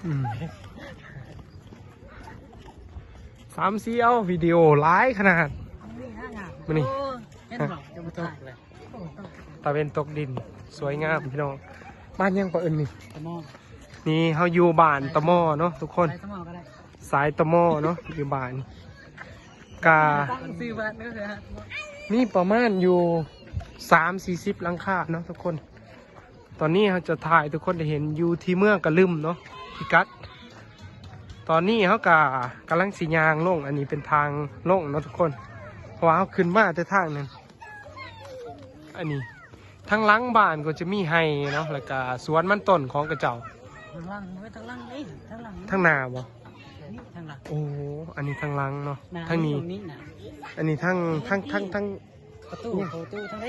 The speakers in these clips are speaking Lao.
ອືມ ສາມສີ່ ເອົາ ວິດີໂອຫຼາຍຂະໜາດ ມື້ນີ້ ຕາເວັນຕົກດິນ ສວຍງາມພີ່ນ້ອງ. ບ້ານຫຍັງເກາະເອີ້ນນີ້? ຕະມໍ. ນີ້ເຮົາຢູ່ບ້ານຕະມໍເນາະທຸກຄົນ ສາຍຕະມໍເນາະ ຢູ່ບ້ານ ກະມີປະມານຢູ່ສາມສີ່ສິບຫຼັງຄາເນາະທຸກຄົນ. ຕອນນີ້ເຮົາຈະຖ່າຍໃຫ້ທຸກຄົນໄດ້ເຫັນຢູ່ທີ່ເມືອງກະລຶມເນາະ ພິກັດ. ຕອນນີ້ເຮົາກະກຳລັງຊິຍ່າງລົງ ອັນນີ້ເປັນທາງລົງເນາະທຸກຄົນ ເພາະວ່າເຮົາຂຶ້ນມາແຕ່ທາງນັ້ນ. ອັນນີ້ທາງຫຼັງບ້ານກໍຈະມີໄຮ່ເນາະ ແລ້ວກະສວນມັນຕົ້ນຂອງເຂົາເຈົ້າ. ທາງຫຼັງ ເອີ ທາງຫຼັງເດ້ ທາງຫຼັງ ທາງໜ້າບໍ່? ນີ້ທາງຫຼັງ. ໂອ້ ອັນນີ້ທາງຫຼັງເນາະ ທາງນີ້ ອັນນີ້ທາງ ທາງ ທາງ ທາງ ປະຕູ ປະຕູທາງໃດ?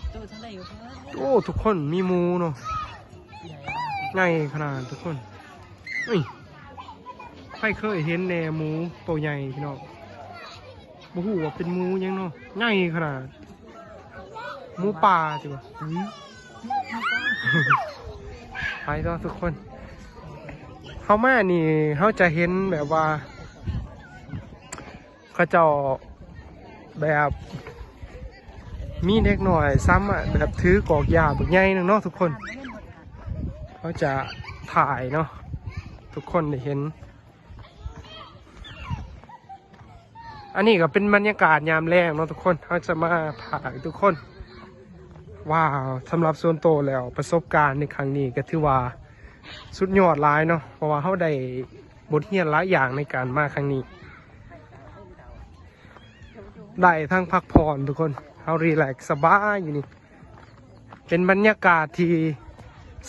ປະຕູທາງໃດຢູ່ທາງນັ້ນ. ໂອ້ ທຸກຄົນ ມີໝູເນາະ ໃຫຍ່ຂະໜາດທຸກຄົນ. ເອີຍ ໃຜເຄີຍເຫັນແດ່ໝູໂຕໃຫຍ່ພີ່ນ້ອງ? ບໍ່ຮູ້ວ່າເປັນໝູຫຍັງເນາະ ໃຫຍ່ຂະໜາດ ໝູປ່າຕິວະ. ໄປຕໍ່ທຸກຄົນ ເຮົາມານີ້ເຮົາຈະເຫັນແບບວ່າ ເຂົາເຈົ້າແບບມີເດັກນ້ອຍສາມາດແບບຖືກອກຢາບັກໃຫຍ່ໜຶ່ງເນາະທຸກຄົນ. ເຮົາຈະຖ່າຍເນາະ ທຸກຄົນໄດ້ເຫັນ. ອັນນີ້ກໍເປັນບັນຍາກາດຍາມແລງເນາະທຸກຄົນ ເຮົາຈະມາຖ່າຍທຸກຄົນ. ວ້າວ ສຳລັບສ່ວນໂຕແລ້ວ ປະສົບການໃນຄັ້ງນີ້ກໍຖືວ່າສຸດຍອດຫຼາຍເນາະ ເພາະວ່າເຮົາໄດ້ ບົດຮຽນຫຼາຍຢ່າງໃນການມາຄັ້ງນີ້ ໄດ້ທັງພັກຜ່ອນທຸກຄົນ ເຮົາຣີແລັກສະບາຍຢູ່ນີ້ ເປັນບັນຍາກາດທີ່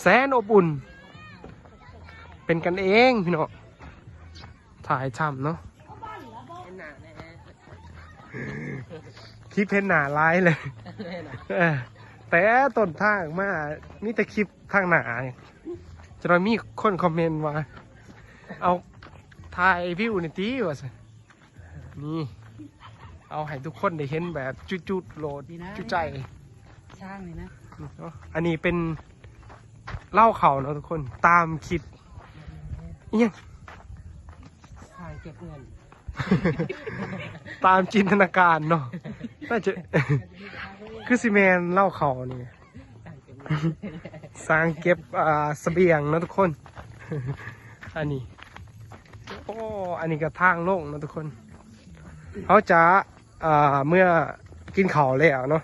ແສນອົບອຸ່ນ ເປັນກັນເອງພີ່ນ້ອງ. ຖ່າຍຊ້ຳເນາະ ຄລິບເຫັນໜ້າຫຼາຍເລີຍ ເອີ ແຕ່ຕົ້ນທາງມາມີແຕ່ຄລິບທາງໜ້າ. ຈະໄດ້ມີຄົນຄອມເມັນວ່າ ເອົາ ຖ່າຍວິວນີ້ຕິ ວ່າຊັ້ນ. ນີ້ ເອົາໃຫ້ທຸກຄົນໄດ້ເຫັນແບບຈຸໆໂລດ ນີ້ນະ ຈຸໃຈ ຊ້າງນີ້ນະ. ເນາະ ອັນນີ້ເປັນເລົ້າເຂົ້າເນາະທຸກຄົນ ຕາມຄິດ ອີ່ຫຍັງ ສາຍເກັບເງິນ ຕາມຈິນຕະນາການເນາະ ໜ້າຈະ ຄືຊິແມ່ນເລົ້າເຂົ້ານີ້ ສາງເກັບ ອ່າ ສະບຽງເນາະທຸກຄົນ. ອັນນີ້ ໂອ້ ອັນນີ້ກໍທາງລົງເນາະທຸກຄົນ ເຮົາຈະ ອ່າ ເມື່ອກິນເຂົ້າແລ້ວເນາະ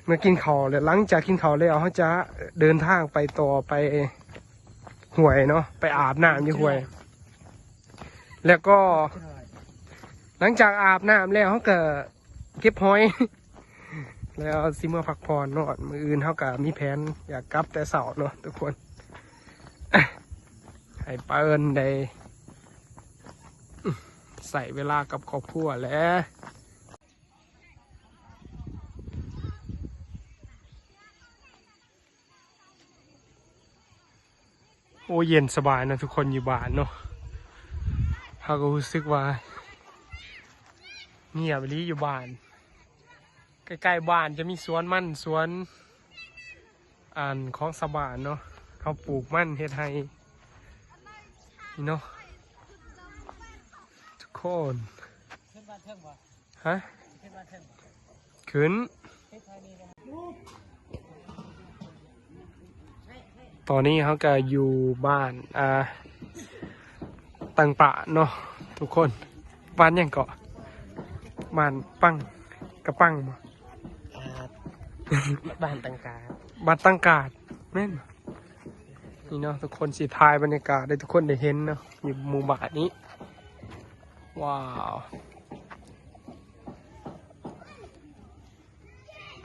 ເມື່ອກິນເຂົ້າແລ້ວ ຫຼັງຈາກກິນເຂົ້າແລ້ວ ເຮົາຈະເດີນທາງໄປຕໍ່ໄປຫ້ວຍເນາະ ໄປອາບນ້ຳຢູ່ຫ້ວຍ ແລ້ວກໍຫຼັງຈາກອາບນ້ຳແລ້ວ ເຮົາກໍເກັບຫອຍ ແລ້ວຊິເມືອພັກຜ່ອນນອນ ມື້ອື່ນເຮົາກໍມີແຜນຢາກກັບແຕ່ເຊົ້າເນາະທຸກຄົນ ໃຫ້ປາເອີ້ນໄດ້ ໃຊ້ເວລາກັບຄອບຄົວແຫຼະ. ໂອ້ ເຢັນສະບາຍເນາະທຸກຄົນ ຢູ່ບ້ານເນາະ ເຮົາກໍຮູ້ສຶກວ່າງຽບອີ່ຫຼີຢູ່ບ້ານ. ໃກ້ໆບ້ານຈະມີສວນມັນ ສວນ ອັນ ຂອງຊາວບ້ານເນາະ ເຂົາປູກມັນເຮັດໄຮ່ນີ້ເນາະ ທຸກຄົນ. ຮະ? ຂຶ້ນ ຕອນນີ້ເຮົາກໍຢູ່ບ້ານ ອ່າ ຕັງປາເນາະທຸກຄົນ. ບ້ານຫຍັງເກາະ? ບ້ານປັງ ກະປັງບໍ່? ອ່າ ບ້ານຕັງກາດ ບ້ານຕັງກາດ ແມ່ນ. ນີ້ເນາະທຸກຄົນ ຊິຖ່າຍບັນຍາກາດໃຫ້ທຸກຄົນໄດ້ເຫັນເນາະ ຢູ່ໝູ່ບ້ານນີ້. ວ້າວ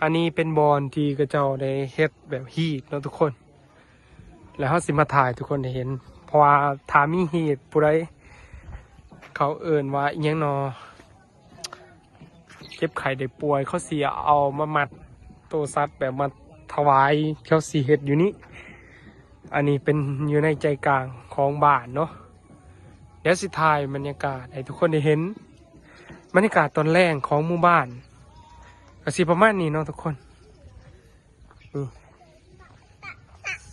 ອັນນີ້ເປັນບ່ອນທີ່ເຂົາເຈົ້າໄດ້ເຮັດແບບຮີດເນາະທຸກຄົນ ແລ້ວເຮົາຊິມາຖ່າຍໃຫ້ທຸກຄົນໄດ້ເຫັນ ເພາະວ່າຖ້າມີຮີດ ຜູ້ໃດເຂົາເອີ້ນວ່າອີ່ຫຍັງນໍ ເຈັບໄຂ້ໄດ້ປ່ວຍ ເຂົາຊິເອົາມາມັດໂຕສັດ ແບບມາຖວາຍ ເຂົາຊິເຮັດຢູ່ນີ້. ອັນນີ້ເປັນຢູ່ໃນໃຈກາງຂອງບ້ານເນາະ. ດຽວຊິຖ່າຍບັນຍາກາດໃຫ້ທຸກຄົນໄດ້ເຫັນ ບັນຍາກາດຕອນແລງຂອງໝູ່ບ້ານ ກໍຊິປະມານນີ້ເນາະທຸກຄົນ. ນີ້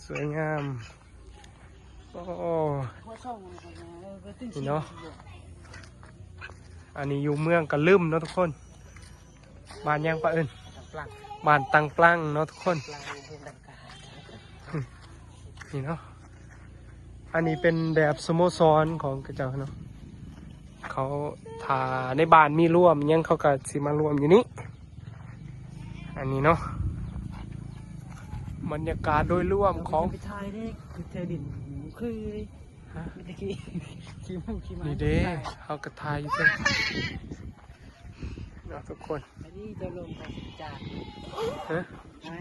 ສວຍງາມ. ໂອ້ ນີ້ເນາະ ອັນນີ້ຢູ່ເມືອງກະລຶມເນາະທຸກຄົນ. ບ້ານຫຍັງປະເອີ້ນ? ຕັງປລັງ. ບ້ານຕັງປລັງເນາະທຸກຄົນ. ນີ້ເນາະ ອັນນີ້ເປັນແບບສະໂມສອນຂອງເຂົາເຈົ້າເນາະ. ເຂົາ ຖ້າໃນບ້ານມີລວມຫຍັງ ເຂົາກະຊິມາລວມຢູ່ນີ້. ອັນນີ້ເນາະ ບັນຍາກາດໂດຍລວມຂອງ ໄປຖ່າຍເດ້ ຄືແຖວດິນ ຄື ຮະ? ມີແຕ່ຂີ້ ຂີ້ໝູຂີ້ໝາ ນີ້ເດ້ ເຮົາກະຖ່າຍຢູ່ເທິງເນາະທຸກຄົນ. ອັນນີ້ເຈົ້າລົງໄປຈາກ ຮະ? ໄປ